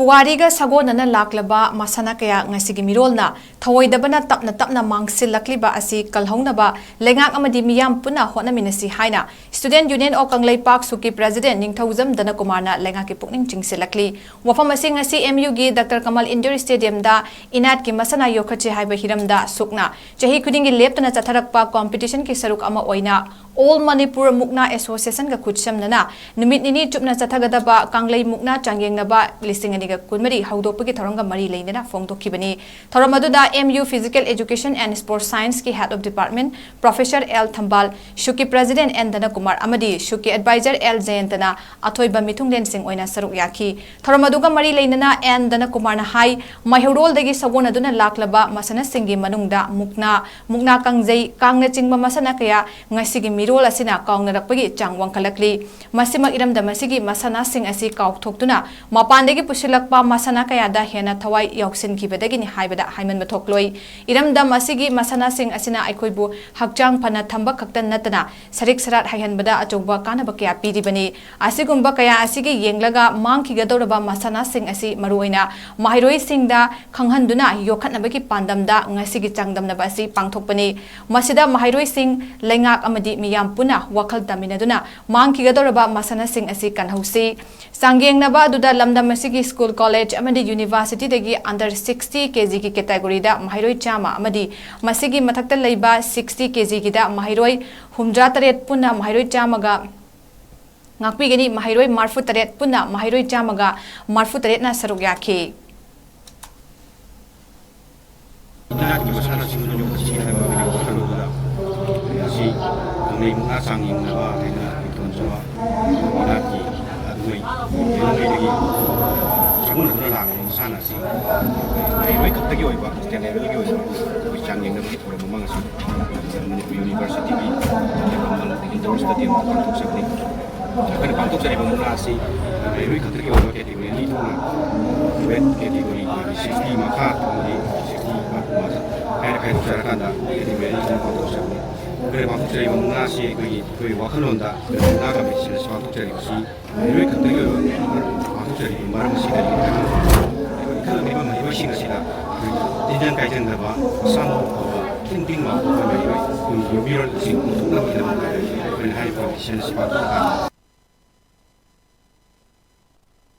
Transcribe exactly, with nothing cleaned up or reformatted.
ꯄꯨꯋꯥꯔꯤꯒ ꯁꯥꯒꯣꯟꯅꯅ ꯂꯥꯛꯂꯕ ꯃꯁꯥꯟꯅ ꯀꯌꯥ ꯉꯁꯤꯒꯤ ꯃꯤꯔꯣꯜꯅ ꯊꯧꯑꯣꯏꯗꯕꯅ ꯇꯞꯅ ꯇꯞꯅ ꯃꯥꯡꯁꯤꯜꯂꯛꯂꯤꯕ ꯑꯁꯤ ꯀꯜꯍꯧꯅꯕ ꯂꯩꯉꯥꯛ ꯑꯃꯗꯤ ꯃꯤꯌꯥꯝ ꯄꯨꯟꯅ ꯍꯣꯠꯅꯃꯤꯟꯅꯁꯤ ꯍꯥꯏꯅ Student Union of Kangleipak, ꯁꯨꯛꯀꯤ President ꯅꯤꯡꯊꯧꯖꯝ ꯙꯅꯀꯨꯃꯥꯔꯅ ꯂꯩꯉꯥꯛꯀꯤ ꯄꯨꯛꯅꯤꯡ ꯆꯤꯡꯁꯤꯜꯂꯛꯂꯤ꯫ ꯋꯥꯐꯝ ꯑꯁꯤ ꯉꯁꯤ M U ꯒꯤ Doctor Kamal Indoor Stadium ꯗ ꯏꯅꯥꯠꯀꯤ ꯃꯁꯥꯟꯅ ꯌꯣꯛꯈꯠꯁꯤ ꯍꯥꯏꯕ ꯍꯤꯔꯝꯗ ꯁꯨꯛꯅ ꯆꯍꯤ ꯈꯨꯗꯤꯡꯒꯤ ꯂꯦꯞꯇꯅ ꯆꯠꯊꯔꯛꯄ competition ꯒꯤ ꯁꯔꯨꯛ ꯑꯃ ꯑꯣꯏꯅ All Manipur ꯃꯨꯛꯅꯥ Association ꯒ ꯈꯨꯠꯁꯝꯅꯅ ꯅꯨꯃꯤꯠ ꯅꯤꯅꯤ ꯆꯨꯞꯅ ꯆꯠꯊꯒꯗꯕ ꯀꯪꯂꯩ ꯃꯨꯛꯅꯥ ꯆꯥꯡꯌꯦꯡꯅꯕ ꯂꯤꯁꯤꯡ ꯑꯅꯤꯒ ꯀꯨꯟꯃꯔꯤ ꯍꯧꯗꯣꯛꯄꯒꯤ ꯊꯧꯔꯝꯒ ꯃꯔꯤ ꯂꯩꯅꯅ ꯐꯣꯡꯗꯣꯛꯈꯤꯕꯅꯤ꯫ ꯊꯧꯔꯝ ꯑꯗꯨꯗ M U Physical Education and Sports Science ꯀꯤ Head of Department Professor L ꯊꯝꯕꯥꯜ, ꯁꯨꯛꯀꯤ President N ꯙꯅꯀꯨꯃꯥꯔ ꯑꯃꯗꯤ ꯁꯨꯛꯀꯤ Advisor L ꯖꯌꯟꯇꯅ ꯑꯊꯣꯏꯕ ꯃꯤꯊꯨꯡꯂꯦꯟꯁꯤꯡ ꯑꯣꯏꯅ ꯁꯔꯨꯛ ꯌꯥꯈꯤ꯫ ꯊꯧꯔꯝ ꯑꯗꯨꯒ ꯃꯔꯤ ꯂꯩꯅꯅ N ꯙꯅꯀꯨꯃꯥꯔꯅ ꯍꯥꯏ, ꯃꯩꯍꯧꯔꯣꯜꯗꯒꯤ ꯁꯥꯒꯣꯟꯅꯗꯨꯅ ꯂꯥꯛꯂꯕ ꯃꯁꯥꯟꯅꯁꯤꯡꯒꯤ ꯃꯅꯨꯡꯗ ꯃꯨꯛꯅꯥ, ꯃꯨꯛꯅꯥ ꯀꯥꯡꯖꯩ, ꯀꯥꯡꯅꯆꯤꯡꯕ ꯃꯁꯥꯟꯅ ꯀꯌꯥ ꯉꯁꯤꯒꯤ ꯃꯤꯔꯣꯜ ꯑꯁꯤꯅ ꯀꯥꯎꯅꯔꯛꯄꯒꯤ ꯆꯥꯡ ꯋꯥꯡꯈꯠꯂꯛꯂꯤ꯫ ꯃꯁꯤꯃꯛ ꯏꯔꯝꯗꯝ ꯑꯁꯤꯒꯤ ꯃꯁꯥꯟꯅꯁꯤꯡ ꯑꯁꯤ ꯀꯥꯎꯊꯣꯛꯇꯨꯅ ꯃꯄꯥꯟꯗꯒꯤ ꯄꯨꯁꯤꯜꯂꯛꯄ ꯃꯁꯥꯟꯅ ꯀꯌꯥꯗ ꯍꯦꯟꯅ ꯊꯋꯥꯏ ꯌꯥꯎꯁꯤꯟꯈꯤꯕꯗꯒꯤꯅꯤ ꯍꯥꯏꯕꯗ ꯍꯥꯏꯃꯟꯕ ꯊꯣꯛꯂꯣꯏ꯫ ꯏꯔꯝꯗꯝ ꯑꯁꯤꯒꯤ ꯃꯁꯥꯟꯅꯁꯤꯡ ꯑꯁꯤꯅ ꯑꯩꯈꯣꯏꯕꯨ ꯍꯛꯆꯥꯡ ꯐꯅ ꯊꯝꯕ ꯈꯛꯇ ꯅꯠꯇꯅ ꯁꯔꯤꯛ ꯁꯔꯥꯠ ꯍꯩꯍꯟꯕꯗ ꯑꯆꯧꯕ ꯀꯥꯟꯅꯕ ꯀꯌꯥ ꯄꯤꯔꯤꯕꯅꯤ꯫ ꯑꯁꯤꯒꯨꯝꯕ ꯀꯌꯥ ꯑꯁꯤꯒꯤ ꯌꯦꯡꯂꯒ ꯃꯥꯡꯈꯤꯒꯗꯧꯔꯕ ꯃꯁꯥꯟꯅꯁꯤꯡ ꯑꯁꯤ ꯃꯔꯨꯑꯣꯏꯅ ꯃꯍꯩꯔꯣꯏꯁꯤꯡꯗ ꯈꯪꯍꯟꯗꯨꯅ ꯌꯣꯛꯈꯠꯅꯕꯒꯤ ꯄꯥꯟꯗꯝꯗ ꯉꯁꯤꯒꯤ ꯆꯥꯡꯗꯝꯅꯕ ꯑꯁꯤ ꯄꯥꯡꯊꯣꯛꯄꯅꯤ꯫ ꯃꯁꯤꯗ ꯃꯍꯩꯔꯣꯏꯁꯤꯡ, ꯂꯩꯉꯥꯛ ꯑꯃꯗꯤ ꯃꯤꯌꯥꯝ ꯄꯨꯟꯅ ꯋꯥꯈꯜ ꯇꯥꯃꯤꯟꯅꯗꯨꯅ ꯃꯥꯡꯈꯤꯒꯗꯧꯔꯕ ꯃꯁꯥꯟꯅꯁꯤꯡ ꯑꯁꯤ ꯀꯟꯍꯧꯁꯤ꯫ ꯆꯥꯡꯌꯦꯡꯅꯕ ꯑꯗꯨꯗ ꯂꯝꯗꯝ ꯑꯁꯤꯒꯤ school, college ꯑꯃꯗꯤ university ꯗꯒꯤ under sixty K G ꯒꯤ category ꯗ ꯃꯍꯩꯔꯣꯏ ꯆꯥꯝꯃ ꯑꯃꯗꯤ ꯃꯁꯤꯒꯤ ꯃꯊꯛꯇ ꯂꯩꯕ sixty K G ꯒꯤꯗ ꯃꯍꯩꯔꯣꯏ ꯍꯨꯝꯗ꯭ꯔꯥ ꯇꯔꯦꯠ ꯄꯨꯟꯅ ꯃꯍꯩꯔꯣꯏ ꯆꯥꯝꯃꯒ ꯉꯥꯛꯄꯤꯒꯅꯤ꯫ ꯃꯍꯩꯔꯣꯏ ꯃꯔꯐꯨ ꯇꯔꯦꯠ ꯄꯨꯟꯅ ꯃꯍꯩꯔꯣꯏ ꯆꯥꯝꯃꯒ ꯃꯔꯐꯨ ꯇꯔꯦꯠꯅ ꯁꯔꯨꯛ ꯌꯥꯈꯤ꯫ ꯏꯅꯥꯠꯀꯤ ꯃꯁꯥꯟꯅꯁꯤꯡ ꯑꯗꯨ ꯌꯣꯛꯈꯠꯁꯤ ꯍꯥꯏꯕ ꯑꯃꯒꯤ ꯋꯥꯈꯜꯂꯣꯟꯗꯨꯗ ꯉꯁꯤ ꯀꯪꯂꯩ ꯃꯨꯛꯅꯥ ꯆꯥꯡ ꯌꯦꯡꯅꯕ ꯍꯥꯏꯅ ꯊꯣꯟꯖꯕ ꯏꯅꯥꯠꯀꯤ ꯑꯗꯨꯃꯩ ꯌꯦꯡꯂꯤꯉꯩꯗꯒꯤ ꯆꯥꯎꯈꯠꯅꯗꯨꯅ ꯂꯥꯛꯂꯤꯕ ꯃꯁꯥꯟꯅ ꯑꯁꯤ ꯃꯍꯩꯔꯣꯏ ꯈꯛꯇꯒꯤ ꯑꯣꯏꯕ, state level ꯒꯤ ꯑꯣꯏꯕ ꯑꯩꯈꯣꯏ ꯆꯥꯡ ꯌꯦꯡꯅꯕꯒꯤ ꯊꯧꯔꯝ ꯑꯃ ꯉꯁꯤ ꯃꯅꯤꯄꯨꯔ University ꯒꯤ ꯏꯟꯗꯣꯔ ꯁ꯭ꯇꯦꯗꯤꯌꯝꯗ ꯄꯥꯡꯊꯣꯛꯆꯕꯅꯤ꯫ ꯑꯩꯈꯣꯏꯅ ꯄꯥꯡꯊꯣꯛꯆꯔꯤꯕ ꯃꯨꯛꯅꯥ ꯑꯁꯤ ꯃꯍꯩꯔꯣꯏ ꯈꯛꯇꯒꯤ ꯑꯣꯏꯕ category ꯑꯅꯤ ꯊꯣꯛꯅ, wet category ꯑꯩꯈꯣꯏꯒꯤ sixty ꯃꯈꯥ ꯑꯃꯗꯤ sixty ꯃꯊꯛ ꯍꯥꯏꯅ ꯈꯥꯏꯗꯣꯛꯆꯔꯀꯥꯟꯗ category ꯑꯅꯤ ꯊꯣꯛꯅ ꯄꯥꯡꯊꯣꯛꯆꯕꯅꯤ꯫ ꯑꯩꯈꯣꯏꯅ ꯄꯥꯡꯊꯣꯛꯆꯔꯤꯕ ꯃꯨꯛꯅꯥ ꯑꯁꯤ ꯑꯩꯈꯣꯏꯒꯤ, ꯑꯩꯈꯣꯏ ꯋꯥꯈꯜꯂꯣꯟꯗ ꯃꯨꯛꯅꯥ competition ꯑꯁꯤ ꯄꯥꯡꯊꯣꯛꯆꯔꯤꯕꯁꯤ ꯃꯍꯩꯔꯣꯏ ꯈꯛꯇꯒꯤ ꯑꯣꯏꯕ ꯄꯥꯡꯊꯣꯛꯆꯕꯅꯤ꯫ ꯀꯔꯤꯒꯨꯝꯕ ꯃꯔꯝ ꯑꯁꯤꯗ ꯑꯩꯈꯣꯏ ꯏꯟꯈꯠꯂꯛꯂꯤꯕ ꯃꯍꯩꯔꯣꯏꯁꯤꯡ ꯑꯁꯤꯗ ꯑꯩꯈꯣꯏ ꯇꯤꯟꯖꯪ ꯀꯥꯏꯖꯪꯗꯕ, ꯃꯁꯥ ꯃꯎ ꯐꯕ, ꯏꯪ ꯇꯤꯡ ꯂꯥꯎꯕ ꯑꯩꯈꯣꯏ ꯃꯍꯩꯔꯣꯏ ꯇꯨꯡꯒꯤ ꯌꯨꯝꯕꯤꯔꯣꯜꯁꯤꯡ ꯄꯨꯊꯣꯛꯅꯕꯒꯤꯗꯃꯛꯇ ꯑꯩꯈꯣꯏꯅ ꯍꯥꯏꯔꯤꯕ competition ꯑꯁꯤ ꯄꯥꯡꯊꯣꯛꯄ